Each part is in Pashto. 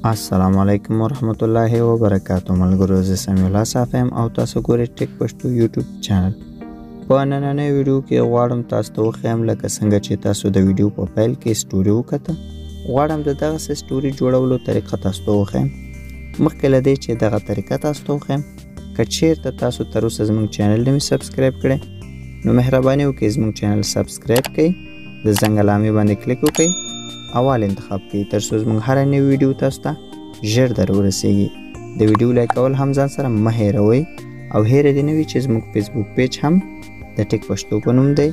السلام علیکم ورحمت الله وبرکاتو. ملګرو، زه سمیع الله صافی یم او تاسو ګورئ ټیک پښتو یوټیوب چینل. په نننۍ ویډیو کې غواړم تاسو ته وښیم لکه څنګه چې تاسو د ویډیو په پیل کې سټوري وکته، غواړم د دغسې سټوري جوړولو طریقه تاسو ته وښیم. مخکې له دې چې دغه طریقه تاسو ته وښیم، که چیرته تاسو تر اوسه زموږ چینل نه وي subscribe کړی، نو مهرباني وکړئ زموږ چینل subscribe کړئ، د زنګ علامې باندې کلیک وکړئ او all انتخاب کړئ تر څو زموږ هره نوې ویډیو تاسو ته ژر در ورسیږي. د ویډیو لایک کول هم ځان سره مه هېروئ او هېره دې نه وي چې زموږ فیسبوک پیج هم د ټیک پښتو په نوم دی،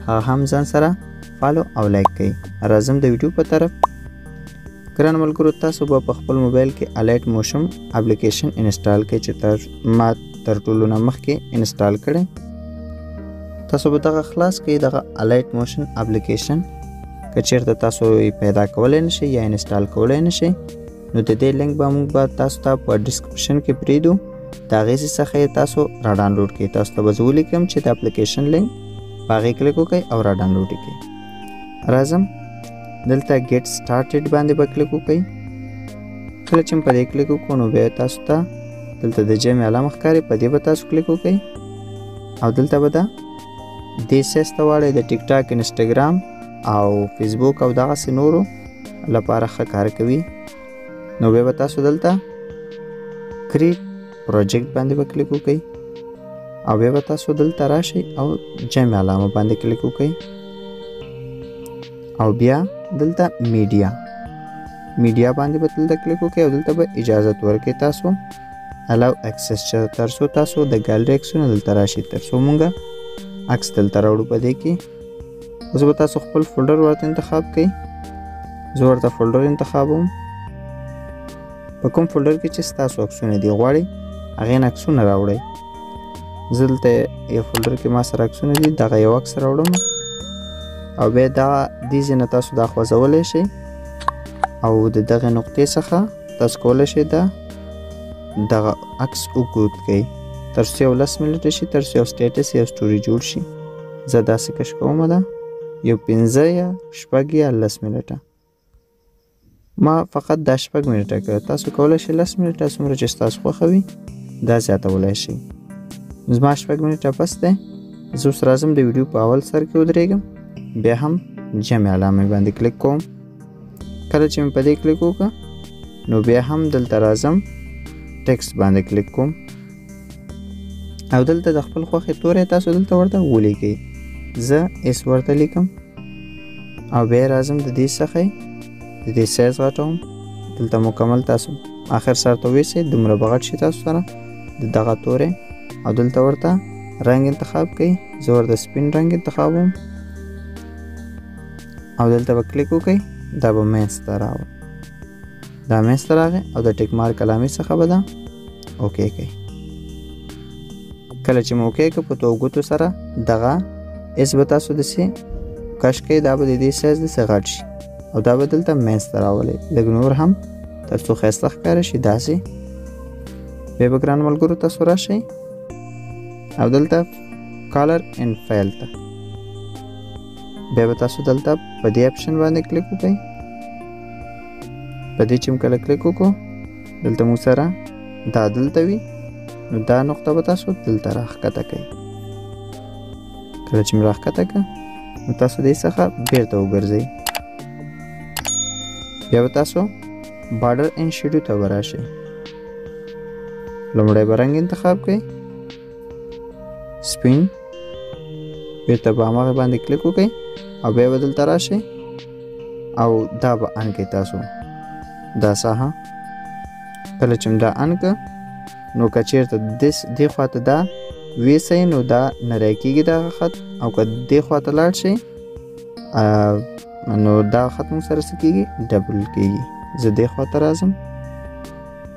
هغه هم ځان سره follow او لایک کړئ. راځم د ویډیو په طرف. ګران ملګرو، تاسو به په خپل موبایل کې Alight Motion اپلیکیشن install کړئ چې تر ما تر ټولو نه مخکې install کړی. تاسو به دغه خلاص کړئ، دغه Alight Motion اپلیکیشن. که چیرته تاسو یې پیدا کولی نه شئ یا install کولی نه شئ، نو د دې لینک به موږ به تاسو ته په description کې پرېږدو، د هغې څخه یې تاسو را ډاونلوډ کړئ. تاسو ته به زه ولیکم چې د اپلیکیشن لینک په هغې کلیک وکړئ او را ډاونلوډ یې کړئ. راځم دلته get started باندې به کلیک وکړئ. کله چې په دې کلیک وکړو، نو بیا تاسو ته دلته د جمع علامه ښکاري، په دې به تاسو کلیک وکړئ او دلته به دا دې سایز ته واړئ. د ټیک ټاک، انسټاګرام او فیسبوک او دغسې نورو لپاره ښه کار کوي. نو بیا به تاسو دلته create project باندې به کلیک وکړئ او بیا به تاسو دلته راشئ او جمع علامه باندې کلیک وکړئ او بیا دلته media باندې به دلته کلیک وکړئ او دلته به اجازت ورکړئ تاسو allow access، چې تر څو تاسو د ګالري عکسونه دلته راشي، تر څو مونږ عکس دلته راوړو. په دې کې اوس به تاسو خپل folder ورته انتخاب کړئ. زه ورته folder انتخابوم، په کوم folder کې چې ستاسو عکسونه دي غواړئ هغې نه عکسونه راوړئ. زه دلته یو folder کې ما سره عکسونه دي، دغه یو عکس راوړم او بیا دا دې ځای نه تاسو دا خوځولی شئ او د دغې نقطې څخه تاسو کولی شئ دا دغه عکس اوږد کړئ تر څو یو 10 منټه شي، تر څو یو status یا story جوړ شي. زه داسې کش کوم، دا یو 5 یا 6 یا 10 منټه، ما فقط دا 6 منټه کړه. تاسو کولی شئ 10 منټه، څومره چې ستاسو خوښه وي دا زیاتولی شئ. زما 6 منټه بس دی. زه اوس راځم د ویډیو په اول سر کې ودرېږم، بیا هم جمع علامې باندې کلیک کوم. کله چې مې په دې کلیک وکړه، نو بیا هم دلته راځم text باندې کلیک کوم او دلته د خپل خوښې توری تاسو دلته ورته ولیکئ. زه S ورته لیکم او بیا راځم د دې څخه د دې سایز غټوم. دلته مکمل تاسو آخر سر ته ویسئ، دومره به غټ شي تاسو سره د دغه توری. او دلته ورته رنګ انتخاب کړئ، زه ورته سپین رنګ انتخابوم او دلته به کلیک وکړئ، دا به منځته راوړ، دا منځته راغی او د tick mark علامې څخه به دا okay کړئ. کله چې مو okay کړ، په دوو ګوتو سره دغه S به تاسو داسې کش کړئ، دا به د دې سایز داسې غټ شي او دا به دلته منځته راولئ لږ نور هم تر څو ښایسته ښکاره شي داسې. بیا به ګران ملګرو تاسو راشئ او دلته color and fill ته بیا به تاسو دلته په دې option باندې کلیک وکړئ. په دې چې کله کلیک وکړو، دلته موږ سره دا دلته وي، نو دا نقطه به تاسو دلته راښکته کړئ. کله چې مې راښکته کړه، نو تاسو دې څخه بیرته وګرځئ. بیا به تاسو border and shadow ته به راشئ. لومړی به رنګ انتخاب کړئ سپین، بیرته به هماغې باندې کلیک وکړئ او بیا به دلته راشئ او دا به on کړئ تاسو دا ساحه. کله چې دا on کړه، نو که چیرته دې خواته دا ویسئ، نو دا نری کېږي دغه خط، او که دې خواته لاړ شئ، نو دا خط موږ سره څه کېږي؟ double کېږي. زه دې خواته راځم،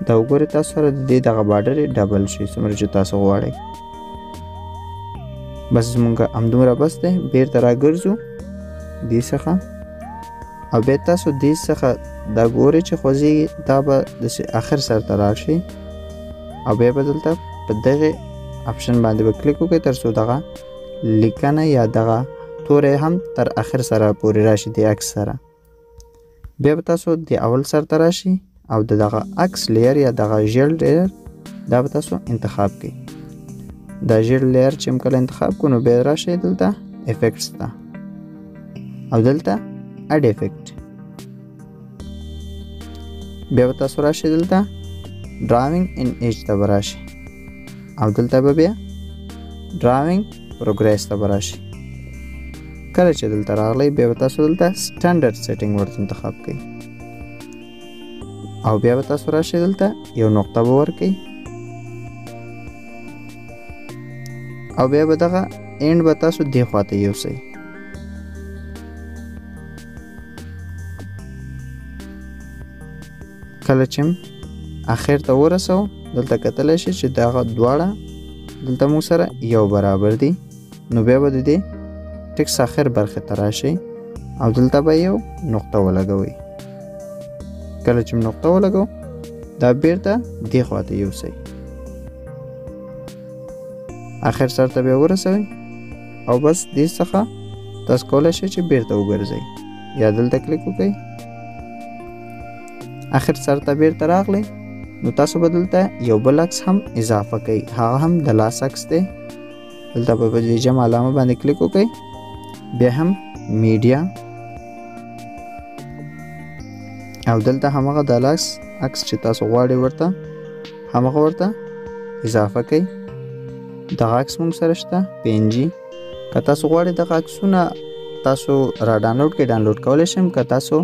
دا وګورئ تاسو سره د دې دغه border یې double شي څومره چې تاسو غواړئ. بس زموږ همدومره بس دی. بیرته راګرځو دې څخه او بیا تاسو دې څخه دا ګورئ چې خوځېږي، دا به داسې آخر سر ته لاړ شي او بیا به دلته په دغې option باندې به کلیک وکړئ تر څو دغه لیکنه یا دغه توری هم تر آخر سره پورې راشي د عکس سره. بیا به تاسو د اول سر ته راشي او د دغه عکس layer یا دغه ژیړ layer دا به تاسو انتخاب کړئ. دا ژیړ layer چې هم کله انتخاب کړو نو بیا راشئ دلته effects ته او دلته add effect. بیا به تاسو راشئ دلته drawing in edge ته به راشئ او دلته به بیا drawing progress ته به راشئ. کله چې دلته راغلی بیا به تاسو دلته standard setting ورته انتخاب کړئ او بیا به تاسو راشئ دلته یو نقطه به ورکړئ او بیا به دغه end به تاسو دې خواته یوسئ. کله چې اخر ته ورسو دلته کتلی شئ چې دغه دواړه دلته موږ سره یو برابر دي، نو بیا به د دې ټکس اخر برخې ته راشئ او دلته به یو نقطه ولګوئ. کله چې نقطه ولګو دا بیرته دې خواته یوسئ، اخر سر ته بیا ورسوئ او بس دې څخه تاسو کولی شئ چې بیرته وګرځئ یا دلته کلیک وکړئ. اخر سر ته بیرته راغلی نو تاسو به دلته یو بل عکس هم اضافه کړئ، هغه هم د لاس عکس دی. دلته به په دې جمع علامه باندې کلیک وکړئ، بیا هم media او دلته همغه د لاس عکس چې تاسو غواړئ ورته همغه ورته اضافه کړئ. دغه عکس موږ سره شته PNG. که تاسو غواړئ دغه عکسونه تاسو را ډانلوډ کړئ ډانلوډ کولی شم، که تاسو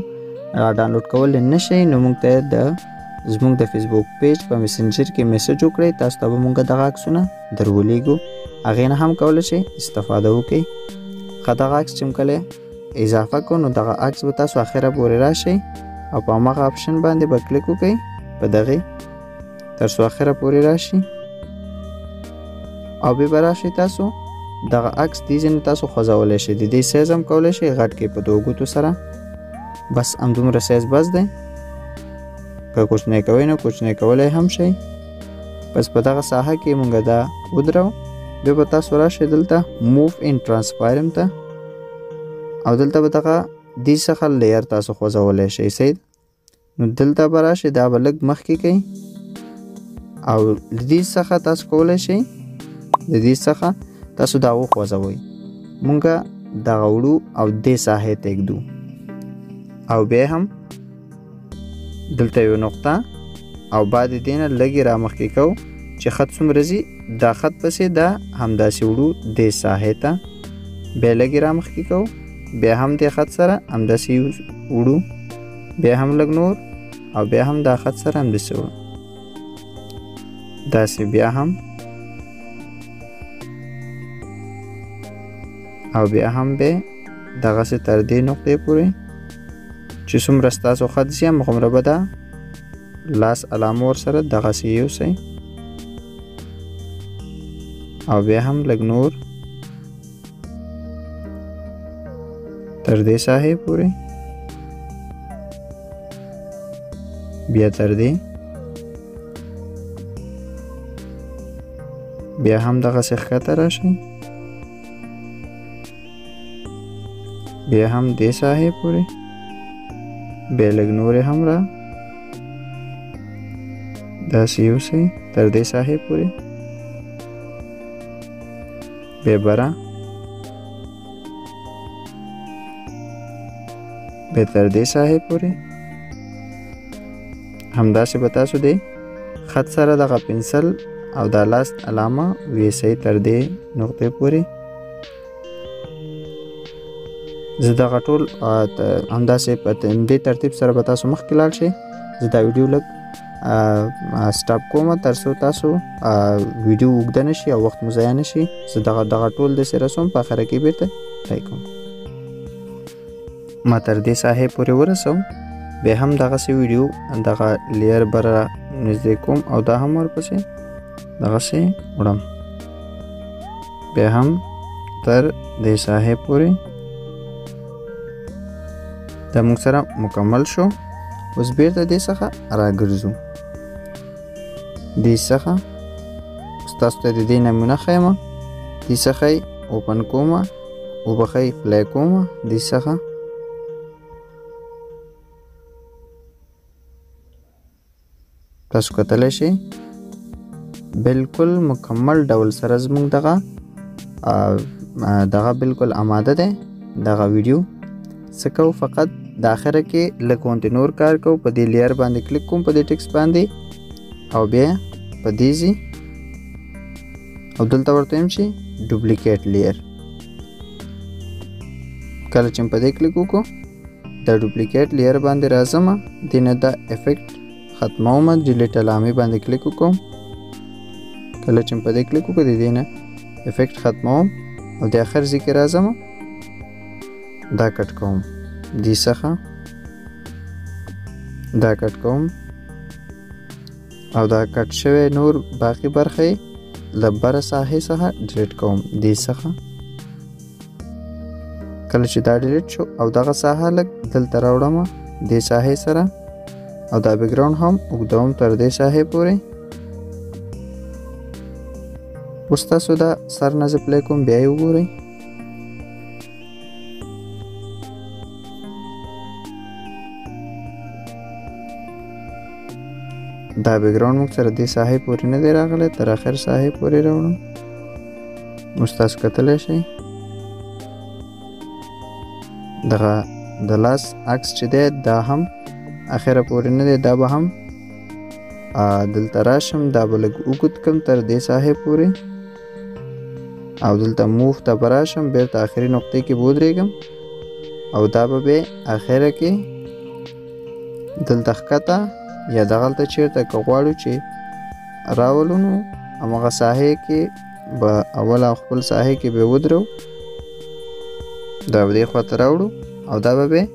را ډانلوډ کولی نه شئ نو موږ ته د زموږ د فیسبوک page په میسنجر کې message وکړئ، تاسو ته به موږ دغه عکسونه در ولیږو، هغې نه هم کولی شئ استفاده وکړئ. ښه دغه عکس چې کله اضافه کړو نو دغه عکس به تاسو اخره پورې راشئ او په هماغه option باندې به کلیک وکړئ په دغې تر څو اخره پورې راشي او بیا به راشئ تاسو دغه عکس دې ځای نه تاسو خوځولی شئ، د دې سایز هم کولی شئ غټ کړئ په دوو ګوتو سره، بس همدومره سایز بس دی. که کوچنی کوئ نو کوچنی کولی هم شئ. بس په دغه ساحه کې مونږ دا ودرو. بیا به تاسو راشئ دلته move and transform ته او دلته به دغه دې څخه layer تاسو خوځولی شئ. صحیح، نو دلته به راشئ دا به لږ مخکې کړئ او له دې څخه تاسو کولی شئ د دې څخه تاسو دا وخوځوئ. مونږ دغه وړو او دې ساحې ته ږدو او بیا هم دلته یو نقطه او بعد دې نه لږې رامخکې کوو چې خط څومره ځي دا خط پسې دا همداسې وړو دې ساحې ته، بیا لږې رامخکې کوو، بیا هم دې خط سره همداسې وړو، بیا هم لږ نور او بیا هم دا خط سره همداسې وړو، داسې بیا هم او بیا هم به دغسې تر دې نقطې پورې چې څومره ستاسو خط ځي همغومره به دا لاس علامه ورسره دغسې یوسئ او بیا هم لږ نور تر دې ساحې پورې، بیا تر دې، بیا هم دغسې ښکته راشئ، بیا هم دې ساحې پورې، بیا لږ نورې هم را داسې یوسئ تر دې ساحې پورې، بیا بره، بیا تر دې ساحې پورې. همداسې به تاسو دې خط سره دغه پنسل او دا لاس علامه ویسئ تر دې نقطې پورې. زه دغه ټول همداسې په دې ترتیب سره به تاسو مخکې لاړ شئ. زه دا ویډیو لږ stop کوم تر څو تاسو ویډیو اوږده نه شي او وخت مو ضایع نه شي. زه دغه ټول داسې رسوم، په اخره کې بیرته پلی کوم. ما تر دې ساحې پورې ورسوم، بیا هم دغسې ویډیو دغه layer به را نږدې کوم او دا هم ورپسې دغسې وړم، بیا هم تر دې ساحې پورې. دا موږ سره مکمل شو. اوس بیرته دې څخه راګرځو، دې څخه اوس تاسو ته د دې نمونه ښیم، دې څخه یې open کوم، وبخښئ play کوم، دې څخه تاسو کتلی شئ بالکل مکمل ډول سره زموږ دغه دغه بالکل آماده دی. دغه ویډیو څه کوو، فقط د اخره کې لږ غوندې نور کار کوو. په دې layer باندې کلیک کوم، په دې ټیکس باندې، او بیا په دې ځي او دلته ورته وایم چې duplicate layer. کله چې په دې کلیک وکړو د duplicate layer باندې راځم، دې نه دا effect ختموم، delete علامې باندې کلیک وکړم. کله چې په دې کلیک وکړو د دې نه effect ختموم او د اخر ځای کې راځم، دا cut کوم، دې څخه دا cut کوم او دا cut شوی نور باقي برخه یې له بره ساحې څخه delete کوم، دې څخه. کله چې دا delete شو او دغه ساحه لږ دلته راوړم دې ساحې سره، او دا background هم اوږدوم تر دې ساحې پورې. اوس تاسو دا سر نه زه play کوم، بیا یې وګورئ. دا background موږ سره دې ساحې پورې نه دی راغلی، تر اخر ساحې پورې راوړم. اوس تاسو کتلی شئ دغه د لاس عکس چې دی دا هم اخره پورې نه دی، دا به هم دلته راشم، دا به لږ اوږد کړم تر دې ساحې پورې، او دلته move ته به راشم، بیرته اخري نقطې کې به ودرېږم، او دا به بیا اخره کې دلته ښکته یا دغلته چېرته که غواړو چې راولو نو همغه ساحې کې به اوله خپل ساحې کې به ودرو، دا به دې خوا ته راوړو، او دا به بیا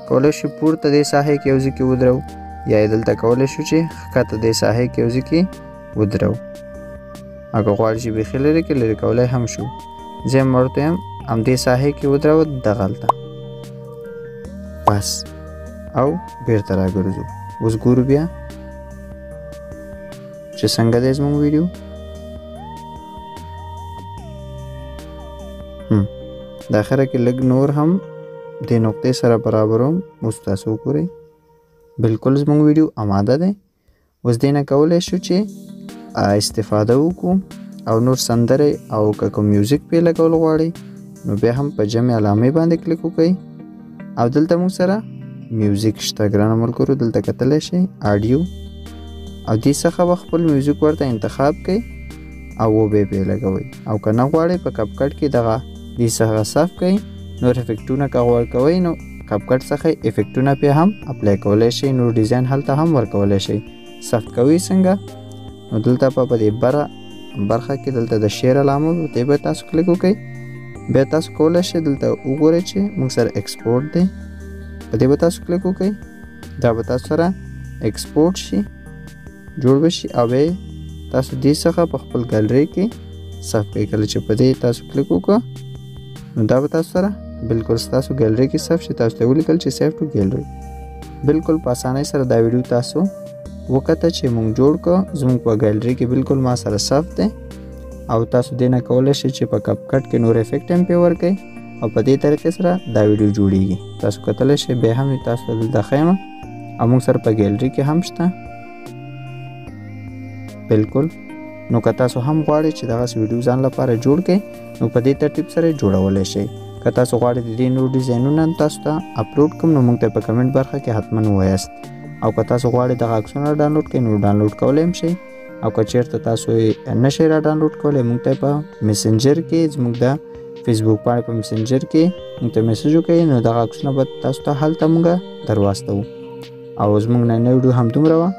کولی شو پورته دې ساحې کې یو ځای کې ودرو، یا یې دلته کولی شو چې ښکته دې ساحې کې یو ځای کې ودرو. او که غواړو چې بیخي لرې کې لرې کولی هم شو. زه هم ورته یم همدې ساحې کې ودروه دغلته بس، او بیرته راګرځو. اوس ګورو بیا چې څنګه دی زموږ ویډیو. د اخره کې لږ نور هم دې نقطې سره برابروم. اوس تاسو وګورئ بالکل زموږ ویډیو آماده دی. اوس دې نه کولی شو چې استفاده وکړو او نور سندرې او که کوم میوزیک پې لګول غواړئ نو بیا هم په جمع علامې باندې کلیک وکړئ، او دلته موږ سره میوزیک شته ګرانو ملګرو، دلته کتلی شئ audio، او دې څخه به خپل میوزیک ورته انتخاب کړئ او وبه یې پې لګوئ. او که نه غواړئ په CapCut کې دغه دې څخه صاف کړئ، نور افکټونه که ورکوئ نو CapCut څخه افکټونه پې هم apply کولی شئ، نور ډیزاین هلته هم ورکولی شئ. ثبت کوئ څنګه؟ نو دلته په دې بره برخه کې دلته د share علامه په دې به تاسو کلیک وکړئ. بیا تاسو کولی شئ دلته وګورئ چې موږ سره export دی، په دې به تاسو کلیک وکړئ، دا به تاسو سره export شي، جوړ به شي، او بیا تاسو دې څخه په خپل ګالري کې save کړئ. کله چې په دې تاسو کلیک وکړه نو دا به تاسو سره بالکل ستاسو ګالري کې save شي. تاسو ته ولیکل چې save to gallery. بالکل په اسانۍ سره دا ویډیو تاسو وکته چې موږ جوړ کړو، زموږ په ګالري کې بالکل ما سره save دی، او تاسو دې نه کولی شئ چې په CapCut کې نور effect هم پې ورکړئ، او په دې طریقې سره دا ویډیو جوړیږي. تاسو کتلی شئ، بیا هم تاسو ته دلته ښیم، او موږ سره په ګالري کې هم شته بالکل. نو که تاسو هم غواړئ چې دغسې ویډیو ځان لپاره جوړ کړئ نو په دې ترتیب سره یې جوړولی شئ. که تاسو غواړئ د دې نور ډیزاینونه هم تاسو ته اپلوډ کړم نو موږ ته په کمنټ برخه کې حتما ووایاست. او که تاسو غواړئ دغه عکسونه ډاونلوډ کړئ نو ډاونلوډ کولی هم شئ، او که چېرته تاسو یې نه شئ را ډاونلوډ کولی موږ ته په میسنجر کې زموږ د فیسبوک پاڼې په میسنجر کې موږ ته message وکړئ، نو دغه عکسونه به تاسو ته هلته موږ درواستوو. او زموږ نننۍ ویډیو هم دومره وه،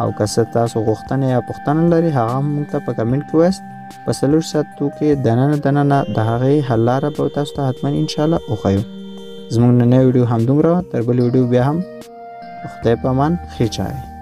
او که څه تاسو غوښتنه یا پوښتنه لرئ هغه هم موږ ته په کمنټ کې ووایاست. په 4 ساعتو کې دننه دننه د هغې حل لاره به تاسو ته حتما انشاءالله وښیو. زموږ نننۍ ویډیو هم دومره وه، تر بلې ویډیو بیا هم خدای په امان، ښې چارې.